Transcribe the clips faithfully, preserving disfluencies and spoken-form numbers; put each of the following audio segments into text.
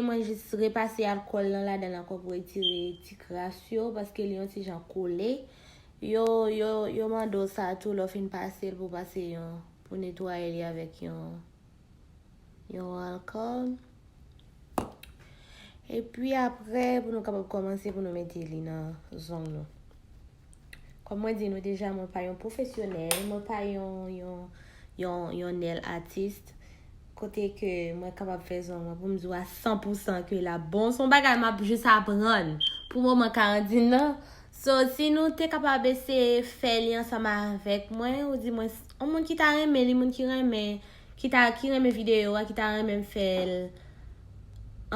Mwen jis repase alkòl lan ladan l ankò pou retire ti kras yo, paske li yon ti jan kole. Yo, yo, yo mande w sa tou lè w fin pase l pou pase yon, pou netwaye li avèk yon, yon alkòl. Epi apre, pou nou kapab kòmanse pou nou mete li nan zong nou. Kòm mwen di nou deja, mwen pa yon pwofesyonèl, mwen pa yon, yon, yon, yon nail artist. Kote ke mwen kapab fè zong mwen pou m di w a san pou san ke l ap bon. Se yon bagay m ap jis aprann pou moman karantinn nan. So, si nou te kapab eseye fè li ansanm avèk mwen, ou di mwen, yon moun ki ta renmen li, moun ki renmen, ki ta, ki renmen videyo a, ki ta renmen m fè l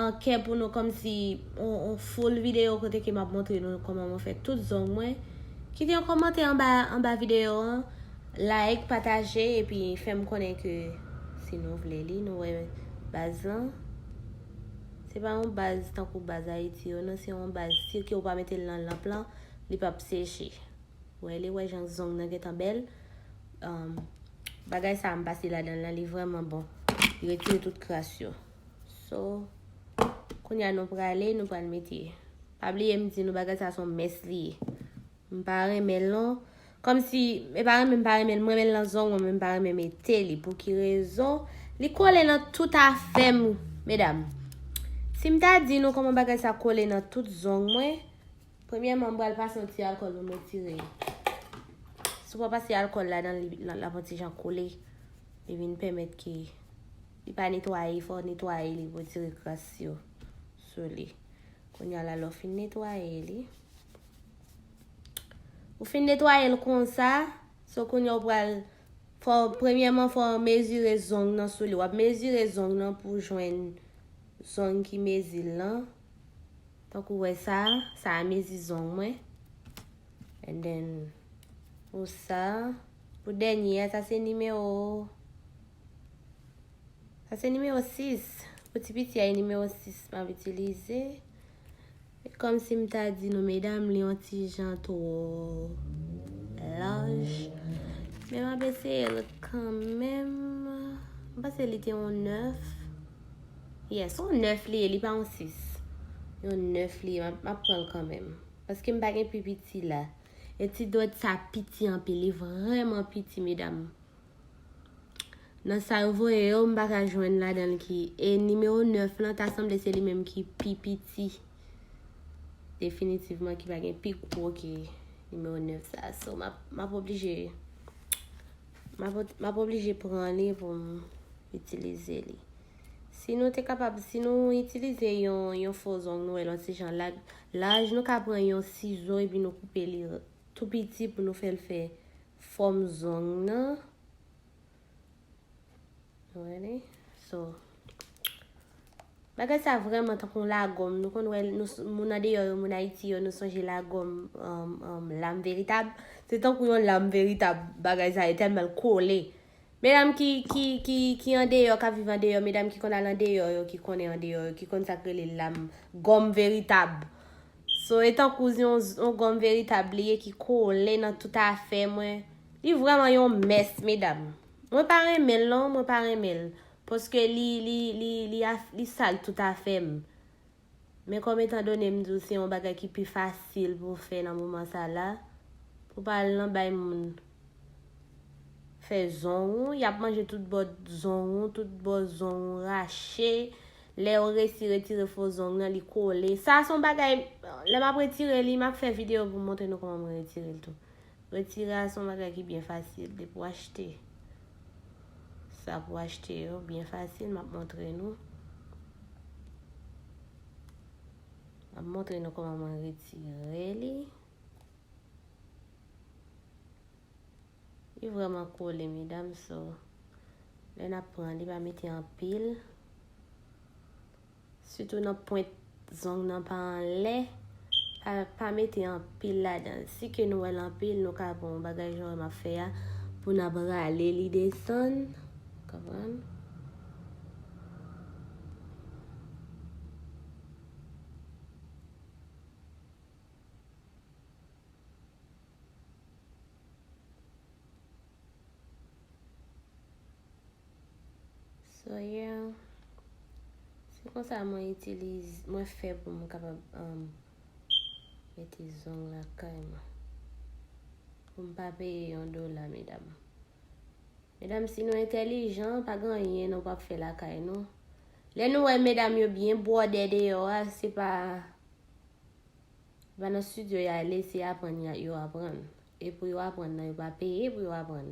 an kè pou nou, kòmsi yon, yon full videyo kote ke m ap montre nou kòman mwen fè tout zong mwen. Kite yon kòmantè anba, anba videyo an, like, pataje, epi fè m konnen ke si nou vle li, nou wè baz lan. Se pa yon baz tankou baz Ayiti yo, non, se yon baz, si ke ou pa mete l nan lanp lan, li p ap seche. Wè, li wè jan zong nan gentan bèl. Um, bagay sa a m pase ladan l lan, li vrèman bon. Li retire tout kras yo. So, kounye a nou prale, nou pral mete. Pa bliye m di nou bagay sa a se yon mès li ye. M pa renmen l non. Kòmsi, e pa renmen m pa renmen l, m renmen l nan zong mwen, men m pa renmen mete li. Pou ki rezon? Li kole nan tout afè m, medam. Si m ta di nou kòman bagay sa kole nan tout zong mwen, premyèman, m pral pase yon ti alkòl pou m retire. Si w pa pase alkòl ladan l, li, l ap yon ti jan kole. Li vin pèmèt ke li pa netwaye, fò w netwaye li pou w retire kras yo sou li. Kounye a la, lè w fin netwaye li, ou fin netwaye l konsa, so kounye a w pral, fò, premyèman, fò w mezire zong nan sou li. W ap mezire zong nan pou w jwenn zong ki mezi l lan. Tankou w wè sa, sa a mezi zong mwen. And then, pou sa, pou dènye a, sa se nimewo, sa se nimewo sis. Pou ti piti a, e nimewo sis m ap itilize. E kòmsi m ta di nou, medam, li yon ti jan twò laj. Men m ap eseye l kanmenm. M panse li te yon nèf. Yes, yon nèf li ye, li pa yon sis. Yon nèf li ye, m ap, m ap pran l kanmenm. Paske m pa gen pi piti la. E ti dwèt sa piti anpil, li vrèman piti, medam. Nan sa yo voye yo, m pa ka jwenn ladan l ki. E nimewo nèf lan, ta sanble se li menm ki pi piti. Definitivman, ki pa gen pi gwo ke nimewo nèf sa. So, m ap, m ap oblije, m ap, m ap oblije pran li pou m itilize li. Si nou te kapab, si nou itilize yon, yon fo zong, nou wè l yon ti jan laj, laj, nou ka pran yon sizo epi nou koupe li tou piti pou nou fè l fè fòm zong nan. Ou wè li? So, bagay sa vrèman tankou yon lagòm. Nou konn wè, nou, moun andeyò yo, moun Ayiti yo, nou sonje lagòm, um, um, lam veritab. Se tankou yon lam veritab, bagay sa, e tèlman l kole. Medam ki, ki, ki, ki andeyò, k ap viv andeyò, medam ki konn al andeyò yo, ki konnen andeyò yo, ki konn sa k rele lam, gòm veritab. So, e tankou yon, yon gòm veritab li ye ki kole nan tout afè mwen. Li vrèman yon mès, medam. Mwen pa renmen l non, mwen pa renmen l. Paske li, li, li, li, af- li sal tout afè m. Men kòm etandone m di w se yon bagay ki pi fasil pou w fè nan moman sa la, pou w pa al nan bay moun fè zong ou, y ap manje tout bò zong ou, tout bò zong ou rache. Lè yo resi retire fo zong nan, li kole. Sa se yon bagay, lè m ap retire li, m ap fè videyo pou m montre nou kòman mwen retire l tou. Retire a se yon bagay ki byen fasil. Depi w achte sa pou w achte yo, byen fasil, m ap montre nou. M ap montre nou kòman mwen retire li. Li vrèman kole, medam, so, lè n ap pran li, pa mete anpil. Sitou nan pwent zong nan pa anlè. Pa, pa mete anpil ladan l. Si ke nou wè l anpil, nou ka pran yon bagay jan m ap fè a pou n ap rale li desann. Konprann? So, yeah. Se Konsa mwen itilize, mwen fè pou m kapab, um, mete zong lakay mwen. Pou m pa peye yon dola, medam. Medam, si nou entèlijan, pa gen anyen nou p ap fè lakay nou. Lè nou wè medam yo byen bwòdè deyò a, se pa, se pa nan estidyo y ale, se aprann y a-, yo aprann. E pou yo aprann nan, yo pa peye pou yo aprann.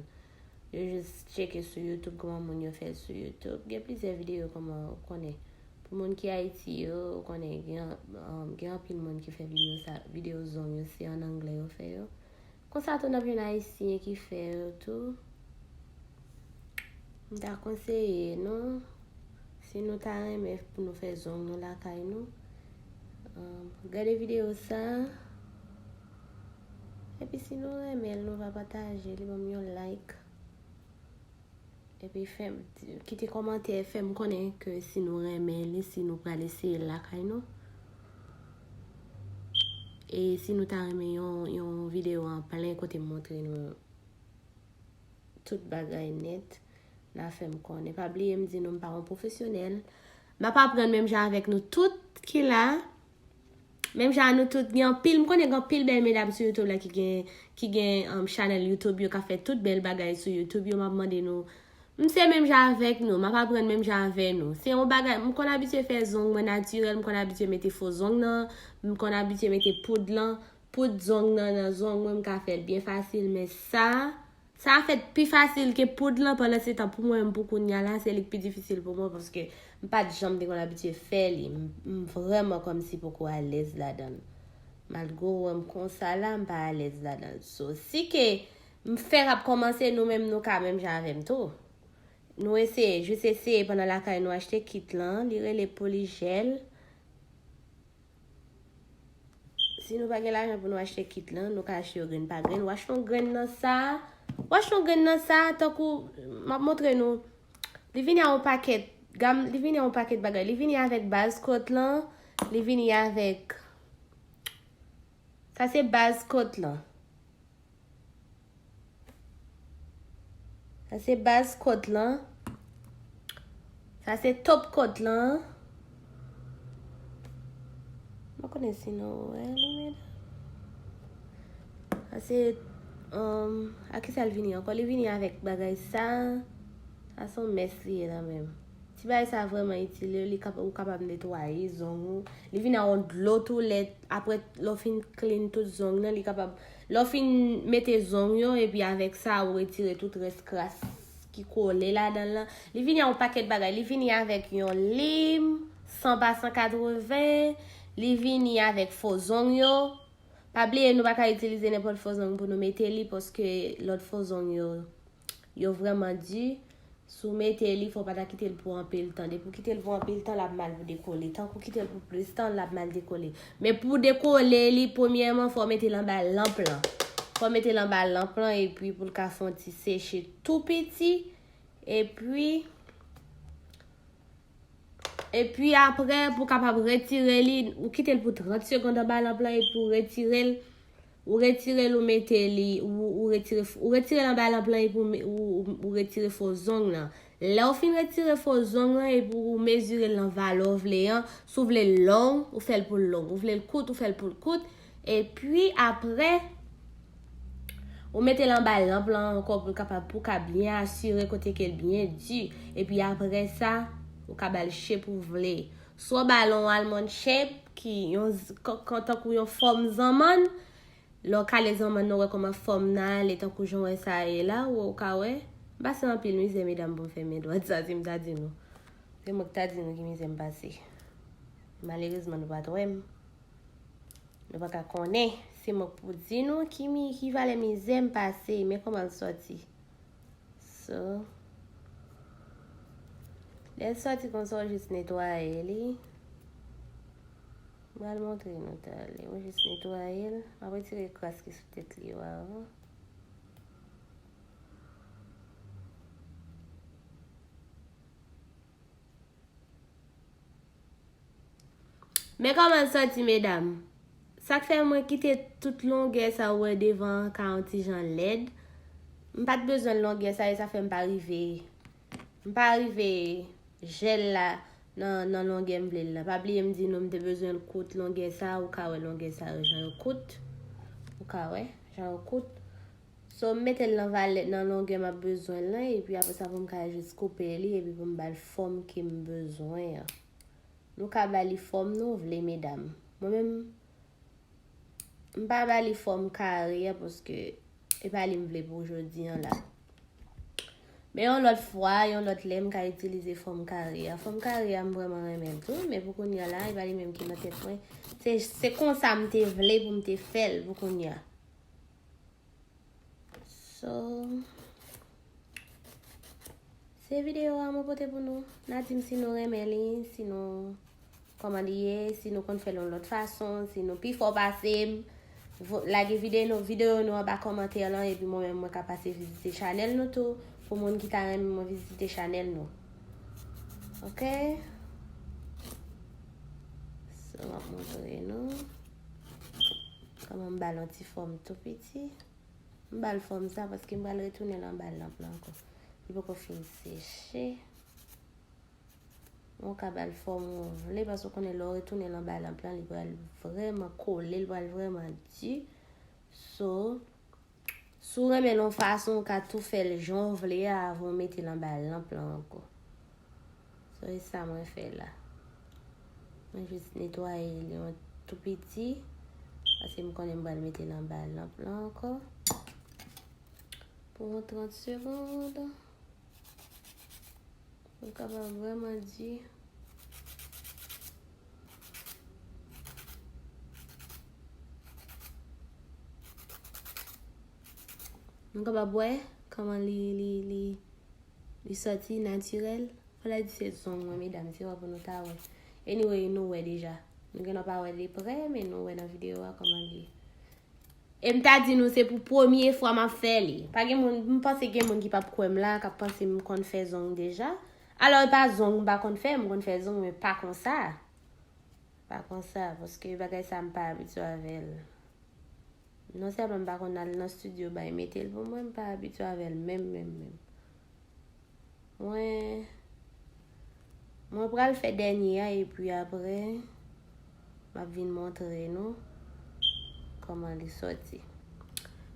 Yo jis tcheke sou YouTube kòman moun yo fè l sou YouTube. Gen plizyè videyo kòman ou konnen. Pou moun ki Ayiti yo, ou konnen gen, um, gen anpil moun ki fè videyo sa, videyo zong yo, se an anglè yo fè yo. Konsa tou n ap jwenn Ayisyen ki fè yo tou. M ta konseye nou, si nou ta renmen pou nou fè zong nou lakay nou, um, gade videyo sa. Epi si nou renmen l, nou va pataje li, ban m yon like. Epi fè m, kite kòmantè, fè m konnen ke si nou renmen li, si nou pral eseye l lakay nou. E si nou ta renmen yon, yon videyo an plen kote m montre nou tout bagay nèt, n a fè m konnen. Pa bliye m di nou m pa yon pwofesyonèl. M ap aprann menm jan avèk nou tout ki la. Menm jan nou tout gen anpil, m konnen gen anpil bèl medam sou YouTube la ki gen, ki gen, um, chanèl YouTube yo k ap fè tout bèl bagay sou YouTube yo. M ap mande nou, m se menm jan avèk nou, m ap aprann menm jan avè nou. Se yon bagay, m konn abitye fè zong mwen natirèl, m konn abitye mete fo zong nan, m konn abitye mete poud lan, poud zong nan, nan zong mwen, m ka fè l byen fasil, men sa, sa fèt pi fasil ke poud lan, pandan se tan pou mwen menm pou kounye a la, se li k pi difisil pou mwen, paske m pa t janm te konn abitye fè li. M, m vrèman kòmsi poko alèz ladan l. Malgre w wè m konsa la, m pa alèz ladan l. So, si ke m fèk ap kòmanse, nou menm nou ka menm jan avè m tou. Nou eseye, jis eseye pandan lakay nou achte kit lan, li rele Polijèl. Si nou pa gen lajan pou nou achte kit lan, nou ka achte yo grenn pa grenn. Ou achte yon grenn nan sa, ou achte yon grenn nan sa, tankou, m ap montre nou. Li vini a yon pakèt, gam, li vini a yon pakèt bagay. Li vini avèk baz kot lan, li vini avèk, sa se baz kot lan. Sa se baz kot lan. Sa se top kot lan. M pa konnen si nou wè li, medam. Sa se, um, a ki sa l vini ankò? Li vini avèk bagay sa. Sa se yon mès li ye la menm. Ti bagay sa vrèman itil, li kap-, ou kapab netwaye zong ou. Li vin a yon dlo tou lè, apre lè w fin clean tout zong nan, li kapab, lè w fin mete zong yo, epi avèk sa, ou retire tout rès kras ki kole ladan l lan. Li vini a yon pakèt bagay. Li vini avèk yon lim, san pa san katreven. Li vini avèk fo zong yo. Pa bliye, nou pa ka itilize nenpòt fo zong pou nou mete li, paske lòt fo zong yo, yo vrèman di. Si w mete li, fò w pa ta kite l pou anpil tan. Depi w kite l pou anpil tan, l ap mal pou dekole. Tankou w kite l pou plis tan, l ap mal dekole. Men pou w dekole li, premyèman, fò w mete l anba lanp lan. Fò w mete l anba lanp lan, epi pou l ka fè yon ti seche tou piti. Epi, epi apre, pou w kapab retire li, ou kite l pou trant segonn anba lanp lan, epi w retire l. Ou retire l, ou mete li, ou, ou retire, ou retire l anba lanp lan epi ou, ou, ou, ou retire fo zong lan. Lè w fin retire fo zong lan epi ou mezire l nan valè w vle an, si w vle l long, ou fè l pou l long. Ou vle l kout, ou fè l pou l kout. Epi apre, ou mete l anba lanp lan ankò pou l kapab, pou w ka byen asire kote ke l byen di. Epi apre sa, ou ka ba l chep ou vle. Si w ba l yon almond shape, ki yon z-, k-, k-, tankou yon fòm zanmann, lè w kale zanmann nan, w wè kòman fòm nan ale, tankou jan w wè sa ye la, ou, ou ka wè. M pase anpil mizè, medam, pou m fè men dwat sa, si m ta di nou. Se mwen ki ta di nou ki mizè m pase. Malerezman, nou pa t wè m. Nou pa ka konnen. Se mwen k pou di nou ki mi-, ki valè mizè m pase, men kòman l sòti. So, lè l sòti konsa, w jis netwaye li. M pral montre nou talè. Ou jis netwaye l. M ap retire kras ki sou tèt li yo avan. Men kòman l sòti, medam. Sa k fè mwen kite tout longè sa ou wè devan an ka yon ti jan lèd. M pa t bezwen longè sa, e sa fè m pa rive, m pa rive jèl la. nan, nan longè m vle l la. Pa bliye m di nou m te bezwen l kout longè sa, ou ka wè longè sa yo jan yo kout. Ou ka wè jan yo kout. So, m mete l nan valè, nan longè m ap bezwen l lan, epi apre sa pou m ka jis koupe li, epi pou m ba l fòm ke m bezwen an. Nou ka ba li fòm nou vle, medam. Mwen menm, m pa ba li fòm kare a, paske e pa li m vle pou jodi an la. Men yon lòt fwa, yon lòt lè, m ka itilize fòm kare a. Fòm kare a, m vrèman renmen l tou, men pou kounye a la, e pa li menm ki nan tèt mwen. Se, se konsa m te vle pou m te fè l pou kounye a. So, se videyo a mwen pote pou nou. N a di m si nou renmen li, si nou, kòman li ye, si nou konn fè l yon lòt fason, si nou pi fò pase m. Vo-, lage videyo nou, videyo nou anba kòmantè lan, epi mwen menm mwen ka pase vizite chanèl nou tou. Pou moun ki ta renmen mwen vizite chanèl nou. Oke? So, m ap montre nou kòman m ba l yon ti fòm tou piti. M ba l fòm sa paske m pral retounen l anba lanp lan ankò. Li poko fin seche. Ou ka ba l fòm ou vle, paske ou konnen lè w retounen l anba lanp lan, li pral vrèman kole, li pral vrèman di. So, si w renmen l yon fason, ou ka tou fè l jan w vle a avan w mete l anba lanp lan ankò. So, e sa mwen fè la. Mwen jis netwaye li yon tou piti, paske m konnen m pral mete l anba lanp lan ankò. Pou yon trant segonn. Mwen kapab vrèman di. Nou kapab wè kòman li, li, li, li sòti natirèl. Fò la di se zong mwen, medam, se wè pou nou ta wè. Anyway, nou wè deja. Nou gen dwa pa wè de prè, men nou wè nan videyo a kòman li ye. E m ta di nou se pou premye fwa m ap fè li. Pa gen moun, m panse gen moun ki p ap kwè m la, k ap panse m konn fè zong deja. Alò, e pa zong m pa konn fè, m konn fè zong, men pa konsa. Pa konsa, paske bagay sa m pa abitye avè l. Non sèlman m pa konn al nan estidyo bay mete l pou mwen, m pa abitye avè l menm, menm, menm. Mwen, mwen pral fè dènye a, epi apre, m ap vin montre nou kòman li sòti.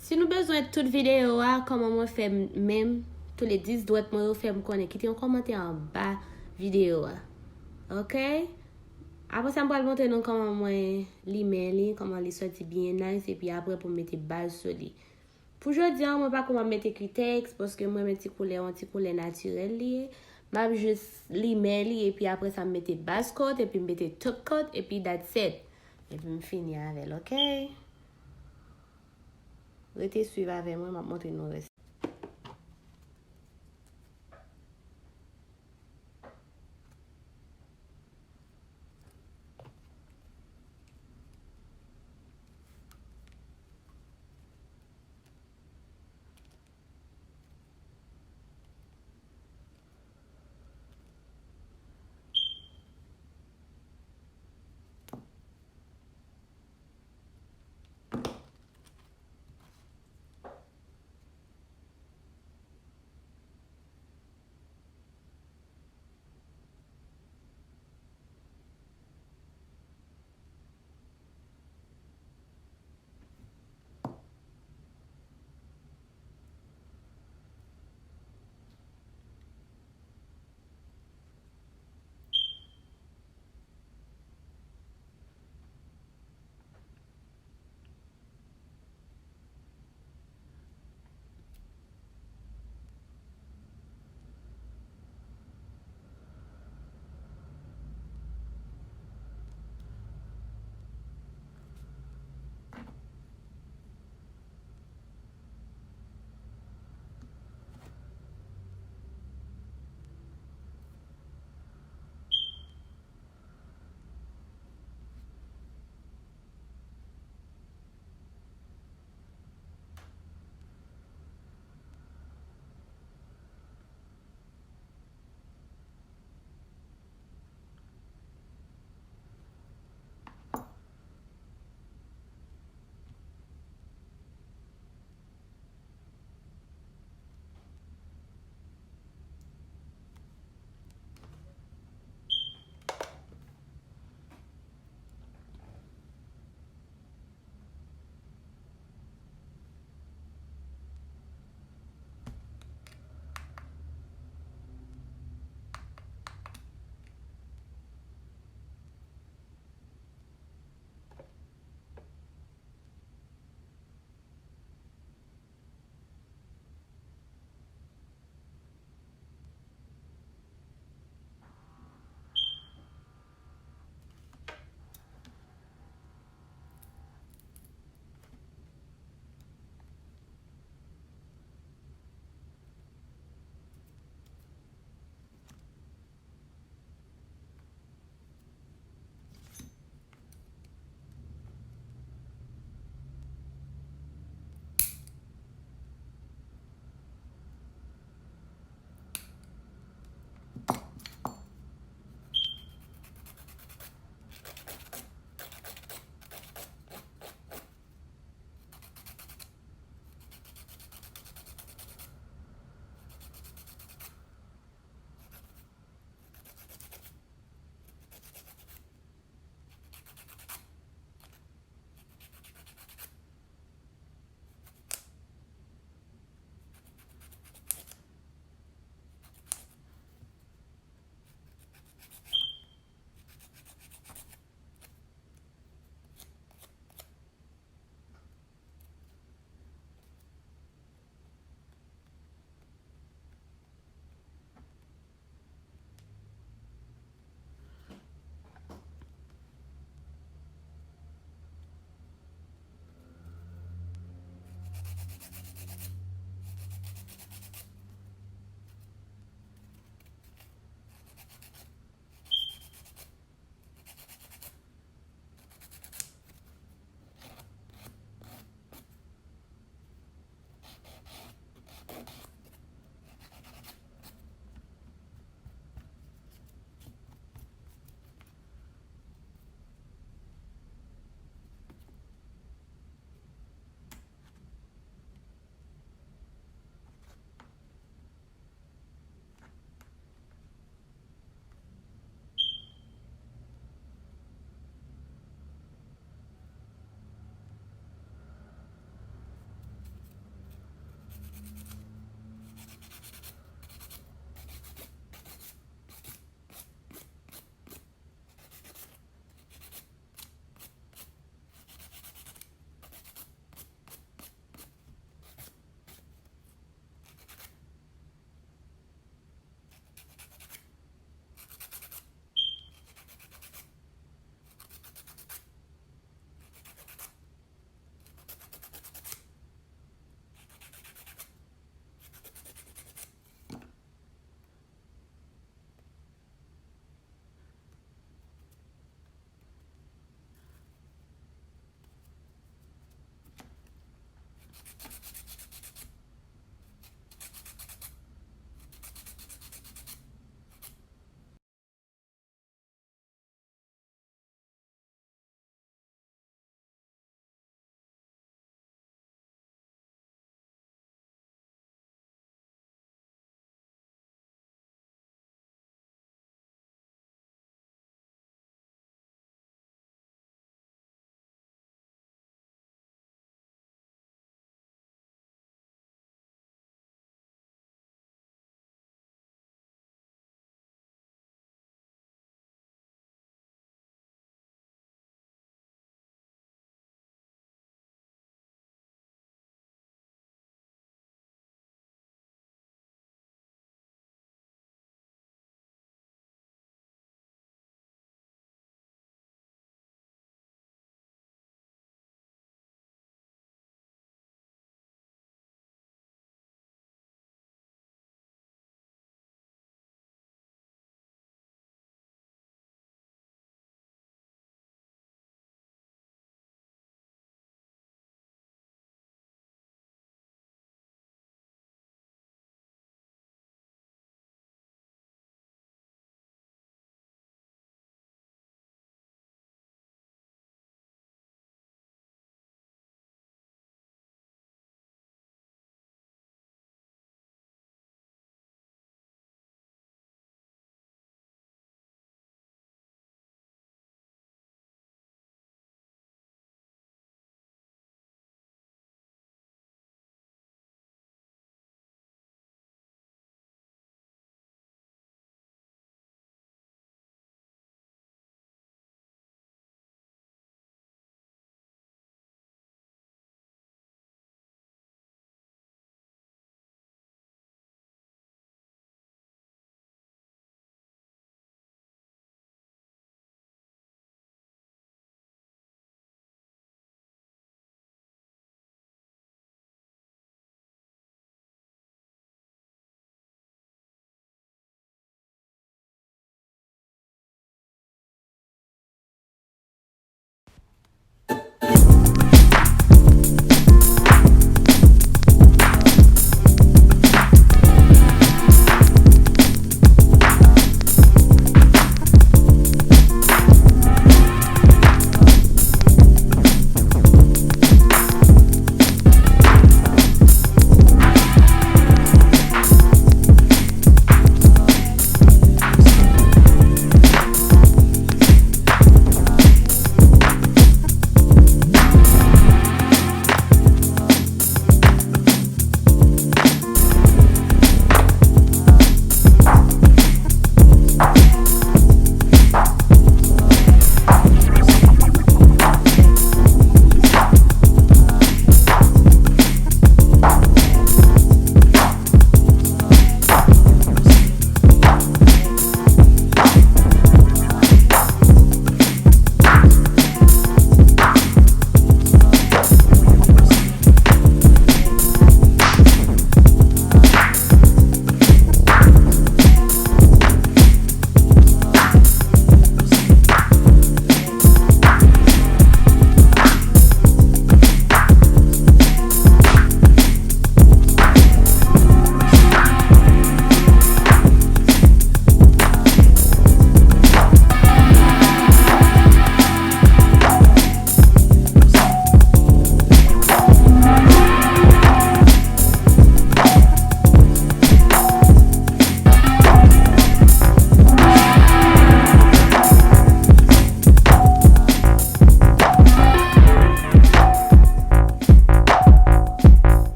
Si nou bezwen tout videyo a, kòman mwen fè menm, tou le dis dwèt mwen yo fè m konnen, kite yon kòmantè anba videyo a. Oke? Apre sa, m pral montre nou kòman mwen limen li, kòman li sòti byen nice, epi apre pou m mete baz sou li. Pou jodi a, mwen pa ko m ap mete kutex, paske mwen renmen ti koulè, yon ti koulè natirèl li ye. M ap jis limen li, epi apre sa, m mete baz coat, epi m mete top coat, epi that's it. Epi m fini avè l, oke? Rete swiv avè mwen, m ap montre nou rès.